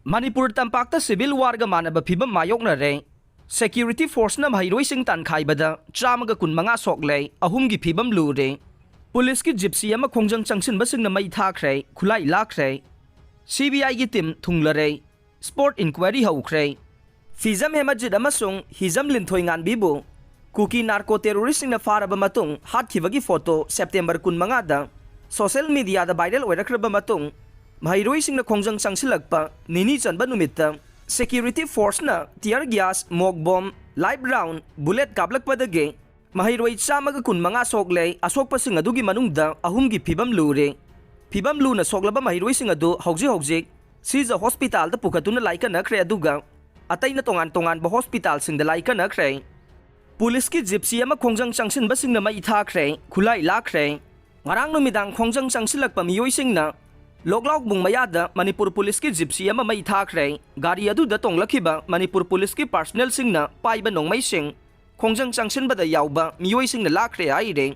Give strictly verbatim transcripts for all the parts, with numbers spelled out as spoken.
ꯃꯅꯤꯄꯨꯔ ꯇꯝꯄꯥꯛꯇ civil warꯒ ꯃꯥꯟꯅꯕ ꯐꯤꯕꯝ ꯃꯥꯌꯣꯛꯅꯔꯦ꯫ Security forceꯅ ꯃꯍꯩꯔꯣꯏꯁꯤꯡ ꯇꯥꯟꯈꯥꯏꯕꯗ ꯆꯥꯝꯃꯒ ꯀꯨꯟꯃꯉꯥ ꯁꯣꯛꯂꯦ, ꯑꯍꯨꯝꯒꯤ ꯐꯤꯕꯝ ꯂꯨꯔꯦ꯫ ꯄꯨꯂꯤꯁꯀꯤ ꯖꯤꯞꯁꯤ ꯑꯃ ꯈꯣꯡꯖꯪ ꯆꯪꯁꯤꯟꯕꯁꯤꯡꯅ ꯃꯩ ꯊꯥꯈ꯭ꯔꯦ, ꯈꯨꯠꯂꯥꯏ ꯂꯥꯛꯈ꯭ꯔꯦ꯫ CBIꯒꯤ team ꯊꯨꯡꯂꯔꯦ꯫ Spot inquiry ꯍꯧꯈ꯭ꯔꯦ꯫ ꯐꯤꯖꯝ ꯍꯦꯃꯖꯤꯠ ꯑꯃꯁꯨꯡ ꯍꯤꯖꯝ ꯂꯤꯟꯊꯣꯏꯉꯥꯟꯕꯤꯕꯨ ꯀꯨꯀꯤ narco terroristꯁꯤꯡꯅ ꯐꯥꯔꯕ ꯃꯇꯨꯡ ꯍꯥꯠꯈꯤꯕꯒꯤ photo September ꯀꯨꯟꯃꯉꯥꯗ social mediaꯗ viral ꯑꯣꯏꯔꯛꯈ꯭ꯔꯕ ꯃꯇꯨꯡ, ꯃꯍꯩꯔꯣꯏꯁꯤꯡꯅ ꯈꯣꯡꯖꯪ ꯆꯪꯁꯤꯜꯂꯛꯄ ꯅꯤꯅꯤ ꯆꯟꯕ ꯅꯨꯃꯤꯠꯇ security forceꯅ tear gas, mock bomb, live round, bullet ꯀꯥꯞꯂꯛꯄꯗꯒꯤ ꯃꯍꯩꯔꯣꯏ ꯆꯥꯝꯃꯒ ꯀꯨꯟꯃꯉꯥ ꯁꯣꯛꯂꯦ꯫ ꯑꯁꯣꯛꯄꯁꯤꯡ ꯑꯗꯨꯒꯤ ꯃꯅꯨꯡꯗ ꯑꯍꯨꯝꯒꯤ ꯐꯤꯕꯝ ꯂꯨꯔꯦ꯫ ꯐꯤꯕꯝ ꯂꯨꯅ ꯁꯣꯛꯂꯕ ꯃꯍꯩꯔꯣꯏꯁꯤꯡ ꯑꯗꯨ ꯍꯧꯖꯤꯛ ꯍꯧꯖꯤꯛ ꯁꯤꯖ hospitalꯗ ꯄꯨꯈꯠꯇꯨꯅ ꯂꯥꯏꯀꯠꯅꯈ꯭ꯔꯦ, ꯑꯗꯨꯒ ꯑꯇꯩꯅ ꯇꯣꯉꯥꯟ ꯇꯣꯉꯥꯟꯕ hospitalꯁꯤꯡꯗ ꯂꯥꯏꯀꯠꯅꯈ꯭ꯔꯦ꯫ ꯄꯨꯂꯤꯁꯀꯤ ꯖꯤꯞꯁꯤ ꯑꯃ ꯈꯣꯡꯖꯪ ꯆꯪꯁꯤꯟꯕꯁꯤꯡꯅ ꯃꯩ ꯊꯥꯈ꯭ꯔꯦ, ꯈꯨꯠꯂꯥꯏ ꯂꯥꯛꯈ꯭ꯔꯦ꯫ ꯉꯔꯥꯡ ꯅꯨꯃꯤꯗꯥꯡ ꯈꯣꯡꯖꯪ ꯆꯪꯁꯤꯜꯂꯛꯄ ꯃꯤꯑꯣꯏꯁꯤꯡꯅ ꯂꯣꯛꯂꯥꯎꯕꯨꯡ ꯃꯌꯥꯗ ꯃꯅꯤꯄꯨꯔ ꯄꯨꯂꯤꯁꯀꯤ ꯖꯤꯞꯁꯤ ꯑꯃ ꯃꯩ ꯊꯥꯈ꯭ꯔꯦ꯫ ꯒꯥꯔꯤ ꯑꯗꯨꯗ ꯇꯣꯡꯂꯛꯈꯤꯕ ꯃꯅꯤꯄꯨꯔ ꯄꯨꯂꯤꯁꯀꯤ personnelꯁꯤꯡꯅ ꯄꯥꯏꯕ ꯅꯣꯡꯃꯩꯁꯤꯡ ꯈꯣꯡꯖꯪ ꯆꯪꯁꯤꯟꯕꯗ ꯌꯥꯎꯕ ꯃꯤꯑꯣꯏꯁꯤꯡꯅ ꯂꯥꯛꯈ꯭ꯔꯦ ꯍꯥꯏꯔꯦ꯫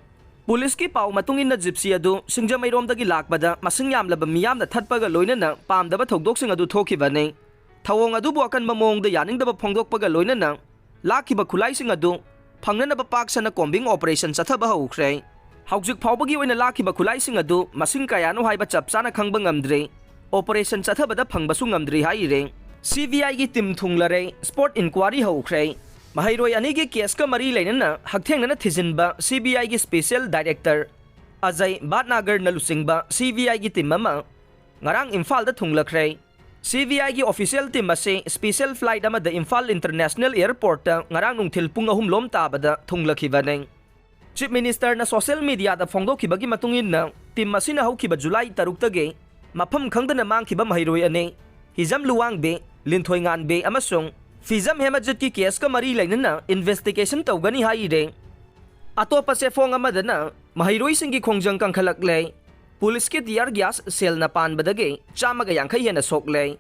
ꯄꯨꯂꯤꯁꯀꯤ ꯄꯥꯎ ꯃꯇꯨꯡ ꯏꯟꯅ ꯖꯤꯞꯁꯤ ꯑꯗꯨ ꯁꯤꯡꯖꯃꯩꯔꯣꯝꯗꯒꯤ ꯂꯥꯛꯄꯗ ꯃꯁꯤꯡ ꯌꯥꯝꯂꯕ ꯃꯤꯌꯥꯝꯅ ꯊꯠꯄꯒ ꯂꯣꯏꯅꯅ ꯄꯥꯝꯗꯕ ꯊꯧꯗꯣꯛꯁꯤꯡ ꯑꯗꯨ ꯊꯣꯛꯈꯤꯕꯅꯤ꯫ ꯊꯧꯑꯣꯡ ꯑꯗꯨꯕꯨ ꯑꯀꯟꯕ ꯃꯑꯣꯡꯗ ꯌꯥꯅꯤꯡꯗꯕ ꯐꯣꯡꯗꯣꯛꯄꯒ ꯂꯣꯏꯅꯅ ꯂꯥꯛꯈꯤꯕ ꯈꯨꯠꯂꯥꯏꯁꯤꯡ ꯑꯗꯨ ꯐꯪꯅꯅꯕ ꯄꯥꯛ ꯁꯟꯅ combing operation ꯆꯠꯊꯕ ꯍꯧꯈ꯭ꯔꯦ꯫ ꯍꯧꯖꯤꯛ ꯐꯥꯎꯕꯒꯤ ꯑꯣꯏꯅ ꯂꯥꯛꯈꯤꯕ ꯈꯨꯠꯂꯥꯏꯁꯤꯡ ꯑꯗꯨ ꯃꯁꯤꯡ ꯀꯌꯥꯅꯣ ꯍꯥꯏꯕ ꯆꯞ ꯆꯥꯅ ꯈꯪꯕ ꯉꯝꯗ꯭ꯔꯤ꯫ Operation ꯆꯠꯊꯕꯗ ꯐꯪꯕꯁꯨ ꯉꯝꯗ꯭ꯔꯤ ꯍꯥꯏꯔꯦ꯫ CBIꯒꯤ team ꯊꯨꯡꯂꯔꯦ꯫ Spot inquiry ꯍꯧꯈ꯭ꯔꯦ꯫ ꯃꯍꯩꯔꯣꯏ ꯑꯅꯤꯒꯤ caseꯀ ꯃꯔꯤ ꯂꯩꯅꯅ ꯍꯛꯊꯦꯡꯅꯅ ꯊꯤꯖꯤꯟꯕ CBIꯒꯤ special director ꯑꯖꯌ ꯚꯠꯅꯥꯒꯔꯅ ꯂꯨꯆꯤꯡꯕ CBIꯒꯤ team ꯑꯃ ꯉꯔꯥꯡ ꯏꯝꯐꯥꯜꯗ ꯊꯨꯡꯂꯈ꯭ꯔꯦ꯫ CBIꯒꯤ official team ꯑꯁꯤ special flight ꯑꯃꯗ ꯏꯝꯐꯥꯜ International Airportꯇ ꯉꯔꯥꯡ ꯅꯨꯡꯊꯤꯜ ꯄꯨꯡ ꯑꯍꯨꯝ ꯂꯣꯝ ꯇꯥꯕꯗ ꯊꯨꯡꯂꯈꯤꯕꯅꯤ꯫ Chief Ministerꯅ social mediaꯗ ꯐꯣꯡꯗꯣꯛꯈꯤꯕꯒꯤ ꯃꯇꯨꯡ ꯏꯟꯅ, team ꯑꯁꯤꯅ ꯍꯧꯈꯤꯕ July ꯇꯔꯨꯛꯇꯒꯤ ꯃꯐꯝ ꯈꯪꯗꯅ ꯃꯥꯡꯈꯤꯕ ꯃꯍꯩꯔꯣꯏ ꯑꯅꯤ, ꯍꯤꯖꯝ ꯂꯨꯋꯥꯡꯕꯤ, ꯂꯤꯟꯊꯣꯏꯉꯥꯟꯕꯤ ꯑꯃꯁꯨꯡ ꯐꯤꯖꯝ ꯍꯦꯃꯖꯤꯠꯀꯤ caseꯀ ꯃꯔꯤ ꯂꯩꯅꯅ investigation ꯇꯧꯒꯅꯤ ꯍꯥꯏꯔꯦ꯫ ꯑꯇꯣꯞꯄ ꯆꯦꯐꯣꯡ ꯑꯃꯗꯅ ꯃꯍꯩꯔꯣꯏꯁꯤꯡꯒꯤ ꯈꯣꯡꯖꯪ ꯀꯟꯈꯠꯂꯛꯂꯦ꯫ ꯄꯨꯂꯤꯁꯀꯤ tear gas shellꯅ ꯄꯥꯟꯕꯗꯒꯤ ꯆꯥꯝꯃꯒ ꯌꯥꯡꯈꯩ ꯍꯦꯟꯅ ꯁꯣꯛꯂꯦ꯫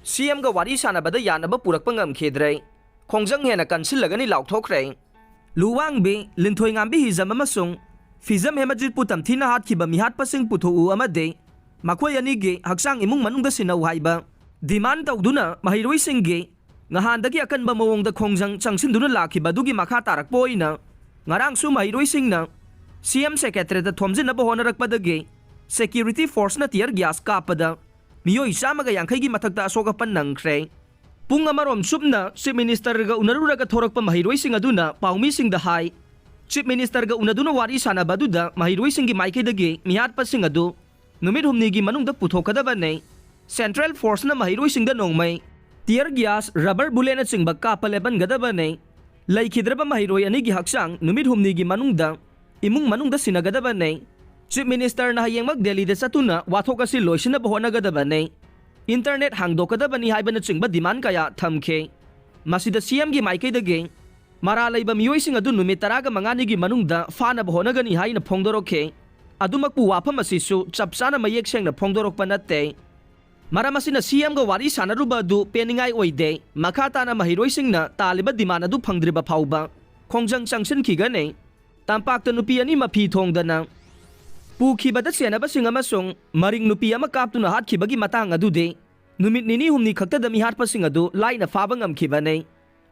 CMꯒ ꯋꯥꯔꯤ ꯁꯥꯟꯅꯕꯗ ꯌꯥꯅꯕ ꯄꯨꯔꯛꯄ ꯉꯝꯈꯤꯗ꯭ꯔꯦ꯫ ꯈꯣꯡꯖꯪ ꯍꯦꯟꯅ ꯀꯟꯁꯤꯜꯂꯒꯅꯤ ꯂꯥꯎꯊꯣꯛꯈ꯭ꯔꯦ꯫ ꯂꯨꯋꯥꯡꯕꯤ, ꯂꯤꯟꯊꯣꯏꯉꯥꯝꯕꯤ ꯍꯤꯖꯝ ꯑꯃꯁꯨꯡ ꯐꯤꯖꯝ ꯍꯦꯃꯖꯤꯠꯄꯨ ꯇꯝꯊꯤꯅ ꯍꯥꯠꯈꯤꯕ ꯃꯤꯍꯥꯠꯄꯁꯤꯡ ꯄꯨꯊꯣꯛꯎ ꯑꯃꯗꯤ ꯃꯈꯣꯏ ꯑꯅꯤꯒꯤ ꯍꯛꯆꯥꯡ ꯏꯃꯨꯡ ꯃꯅꯨꯡꯗ ꯁꯤꯟꯅꯧ ꯍꯥꯏꯕ demand ꯇꯧꯗꯨꯅ ꯃꯍꯩꯔꯣꯏꯁꯤꯡꯒꯤ ꯉꯍꯥꯟꯗꯒꯤ ꯑꯀꯟꯕ ꯃꯑꯣꯡꯗ ꯈꯣꯡꯖꯪ ꯆꯪꯁꯤꯟꯗꯨꯅ ꯂꯥꯛꯈꯤꯕ ꯑꯗꯨꯒꯤ ꯃꯈꯥ ꯇꯥꯔꯛꯄ ꯑꯣꯏꯅ ꯉꯔꯥꯡꯁꯨ ꯃꯍꯩꯔꯣꯏꯁꯤꯡꯅ C M Secretariat ꯊꯣꯝꯖꯤꯟꯅꯕ ꯍꯣꯠꯅꯔꯛꯄꯗꯒꯤ security forceꯅ tear gas ꯀꯥꯞꯄꯗ ꯃꯤꯑꯣꯏ ꯆꯥꯝꯃꯒ ꯌꯥꯡꯈꯩꯒꯤ ꯃꯊꯛꯇ ꯑꯁꯣꯛ ꯑꯄꯟ ꯅꯪꯈ꯭ꯔꯦ꯫ ꯄꯨꯡ ꯑꯃꯔꯣꯝ ꯆꯨꯞꯅ Chief Ministerꯒ ꯎꯅꯔꯨꯔꯒ ꯊꯣꯔꯛꯄ ꯃꯍꯩꯔꯣꯏꯁꯤꯡ ꯑꯗꯨꯅ ꯄꯥꯎꯃꯤꯁꯤꯡꯗ ꯍꯥꯏ, Chief Ministerꯒ ꯎꯅꯗꯨꯅ ꯋꯥꯔꯤ ꯁꯥꯟꯅꯕ ꯑꯗꯨꯗ ꯃꯍꯩꯔꯣꯏꯁꯤꯡꯒꯤ ꯃꯥꯏꯀꯩꯗꯒꯤ ꯃꯤꯍꯥꯠꯄꯁꯤꯡ ꯑꯗꯨ ꯅꯨꯃꯤꯠ ꯍꯨꯝꯅꯤꯒꯤ ꯃꯅꯨꯡꯗ ꯄꯨꯊꯣꯛꯀꯗꯕꯅꯤ꯫ Central Forceꯅ ꯃꯍꯩꯔꯣꯏꯁꯤꯡꯗ ꯅꯣꯡꯃꯩ, tear gas, rubber bulletꯅꯆꯤꯡꯕ ꯀꯥꯞꯄ ꯂꯦꯞꯍꯟꯒꯗꯕꯅꯤ꯫ ꯂꯩꯈꯤꯗ꯭ꯔꯕ ꯃꯍꯩꯔꯣꯏ ꯑꯅꯤꯒꯤ ꯍꯛꯆꯥꯡ ꯅꯨꯃꯤꯠ ꯍꯨꯝꯅꯤꯒꯤ ꯃꯅꯨꯡꯗ ꯏꯃꯨꯡ ꯃꯅꯨꯡꯗ ꯁꯤꯟꯅꯒꯗꯕꯅꯤ꯫ Chief Ministerꯅ ꯍꯌꯦꯡꯃꯛ ꯗꯦꯜꯂꯤꯗ ꯆꯠꯇꯨꯅ ꯋꯥꯊꯣꯛ ꯑꯁꯤ ꯂꯣꯏꯁꯤꯟꯅꯕ ꯍꯣꯠꯅꯒꯗꯕꯅꯤ꯫ Internet ꯍꯥꯡꯗꯣꯛꯀꯗꯕꯅꯤ ꯍꯥꯏꯕꯅꯆꯤꯡꯕ demand ꯀꯌꯥ ꯊꯝꯈꯤ꯫ ꯃꯁꯤꯗ C Mꯒꯤ ꯃꯥꯏꯀꯩꯗꯒꯤ ꯃꯔꯥꯜ ꯂꯩꯕ ꯃꯤꯑꯣꯏꯁꯤꯡ ꯑꯗꯨ ꯅꯨꯃꯤꯠ ꯇꯔꯥꯒ ꯃꯉꯥꯅꯤꯒꯤ ꯃꯅꯨꯡꯗ ꯐꯥꯅꯕ ꯍꯣꯠꯅꯒꯅꯤ ꯍꯥꯏꯅ ꯐꯣꯡꯗꯣꯔꯛꯈꯤ꯫ ꯑꯗꯨꯃꯛꯄꯨ ꯋꯥꯐꯝ ꯑꯁꯤꯁꯨ ꯆꯞ ꯆꯥꯅ ꯃꯌꯦꯛ ꯁꯦꯡꯅ ꯐꯣꯡꯗꯣꯔꯛꯄ ꯅꯠꯇꯦ꯫ ꯃꯔꯝ ꯑꯁꯤꯅ C Mꯒ ꯋꯥꯔꯤ ꯁꯥꯟꯅꯔꯨꯕ ꯑꯗꯨ ꯄꯦꯟꯅꯤꯡꯉꯥꯏ ꯑꯣꯏꯗꯦ꯫ ꯃꯈꯥ ꯇꯥꯅ ꯃꯍꯩꯔꯣꯏꯁꯤꯡꯅ ꯇꯥꯜꯂꯤꯕ demand ꯑꯗꯨ ꯐꯪꯗ꯭ꯔꯤꯕ ꯐꯥꯎꯕ ꯈꯣꯡꯖꯪ ꯆꯪꯁꯤꯟꯈꯤꯒꯅꯤ꯫ ꯇꯝꯄꯥꯛꯇ ꯅꯨꯄꯤ ꯑꯅꯤ ꯃꯐꯤ ꯊꯣꯡꯗꯅ ꯄꯨꯈꯤꯕꯗ ꯁꯦꯟꯅꯕꯁꯤꯡ ꯑꯃꯁꯨꯡ ꯃꯔꯤꯡ ꯅꯨꯄꯤ ꯑꯃ ꯀꯥꯞꯇꯨꯅ ꯍꯥꯠꯈꯤꯕꯒꯤ ꯃꯇꯥꯡ ꯑꯗꯨꯗꯤ ꯅꯨꯃꯤꯠ ꯅꯤꯅꯤ ꯍꯨꯝꯅꯤ ꯈꯛꯇꯗ ꯃꯤꯍꯥꯠꯄꯁꯤꯡ ꯑꯗꯨ ꯂꯥꯏꯅ ꯐꯥꯕ ꯉꯝꯈꯤꯕꯅꯤ꯫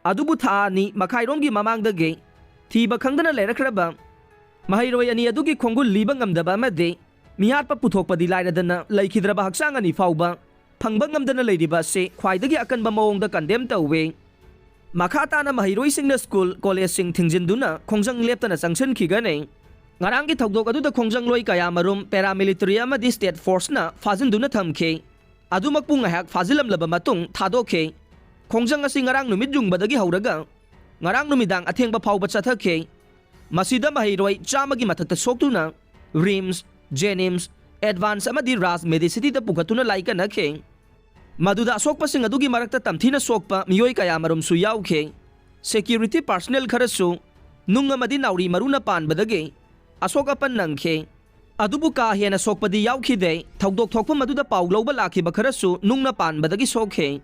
ꯑꯗꯨꯕꯨ ꯊꯥ ꯑꯅꯤ ꯃꯈꯥꯏꯔꯣꯝꯒꯤ ꯃꯃꯥꯡꯗꯒꯤ ꯊꯤꯕ ꯈꯪꯗꯅ ꯂꯩꯔꯛꯈ꯭ꯔꯕ ꯃꯍꯩꯔꯣꯏ ꯑꯅꯤ ꯑꯗꯨꯒꯤ ꯈꯣꯡꯒꯨꯜ ꯂꯤꯕ ꯉꯝꯗꯕ ꯑꯃꯗꯤ ꯃꯤꯍꯥꯠꯄ ꯄꯨꯊꯣꯛꯄꯗꯤ ꯂꯥꯏꯔꯗꯅ ꯂꯩꯈꯤꯗ꯭ꯔꯕ ꯍꯛꯆꯥꯡ ꯑꯅꯤ ꯐꯥꯎꯕ ꯐꯪꯕ ꯉꯝꯗꯅ ꯂꯩꯔꯤꯕ ꯑꯁꯤ ꯈ꯭ꯋꯥꯏꯗꯒꯤ ꯑꯀꯟꯕ ꯃꯑꯣꯡꯗ condemn ꯇꯧꯏ꯫ ꯃꯈꯥ ꯇꯥꯅ ꯃꯍꯩꯔꯣꯏꯁꯤꯡꯅ school, collegeꯁꯤꯡ ꯊꯤꯡꯖꯤꯟꯗꯨꯅ ꯈꯣꯡꯖꯪ ꯂꯦꯞꯇꯅ ꯆꯪꯁꯤꯟꯈꯤꯒꯅꯤ꯫ ꯉꯔꯥꯡꯒꯤ ꯊꯧꯗꯣꯛ ꯑꯗꯨꯗ ꯈꯣꯡꯖꯪꯂꯣꯏ ꯀꯌꯥꯃꯔꯨꯝ paramilitary ꯑꯃꯗꯤ state forceꯅ ꯐꯥꯖꯤꯟꯗꯨꯅ ꯊꯝꯈꯤ꯫ ꯑꯗꯨꯃꯛꯄꯨ ꯉꯥꯏꯍꯥꯛ ꯐꯥꯖꯤꯜꯂꯝꯂꯕ ꯃꯇꯨꯡ ꯊꯥꯗꯣꯛꯈꯤ꯫ ꯈꯣꯡꯖꯪ ꯑꯁꯤ ꯉꯔꯥꯡ ꯅꯨꯃꯤꯠ ꯌꯨꯡꯕꯗꯒꯤ ꯍꯧꯔꯒ ꯉꯔꯥꯡ ꯅꯨꯃꯤꯗꯥꯡ ꯑꯊꯦꯡꯕ ꯐꯥꯎꯕ ꯆꯠꯊꯈꯤ꯫ ꯃꯁꯤꯗ ꯃꯍꯩꯔꯣꯏ ꯆꯥꯝꯃꯒꯤ ꯃꯊꯛꯇ ꯁꯣꯛꯇꯨꯅ RIMS, JNIMS, ADVANCE ꯑꯃꯗꯤ RAJ Medicityꯗ ꯄꯨꯈꯠꯇꯨꯅ ꯂꯥꯏꯀꯠꯅꯈꯤ꯫ ꯃꯗꯨꯗ ꯑꯁꯣꯛꯄꯁꯤꯡ ꯑꯗꯨꯒꯤ ꯃꯔꯛꯇ ꯇꯝꯊꯤꯅ ꯁꯣꯛꯄ ꯃꯤꯑꯣꯏ ꯀꯌꯥꯃꯔꯨꯝꯁꯨ ꯌꯥꯎꯈꯤ꯫ Security personnel ꯈꯔꯁꯨ ꯅꯨꯡ ꯑꯃꯗꯤ ꯅꯥꯎꯔꯤ ꯃꯔꯨꯅ ꯄꯥꯟꯕꯗꯒꯤ ꯑꯁꯣꯛ ꯑꯄꯟ ꯅꯪꯈꯤ꯫ ꯑꯗꯨꯕꯨ ꯀꯥ ꯍꯦꯟꯅ ꯁꯣꯛꯄꯗꯤ ꯌꯥꯎꯈꯤꯗꯦ꯫ ꯊꯧꯗꯣꯛ ꯊꯣꯛꯐꯝ ꯑꯗꯨꯗ ꯄꯥꯎ ꯂꯧꯕ ꯂꯥꯛꯈꯤꯕ ꯈꯔꯁꯨ ꯅꯨꯡꯅ ꯄꯥꯟꯕꯗꯒꯤ ꯁꯣꯛꯈꯤ꯫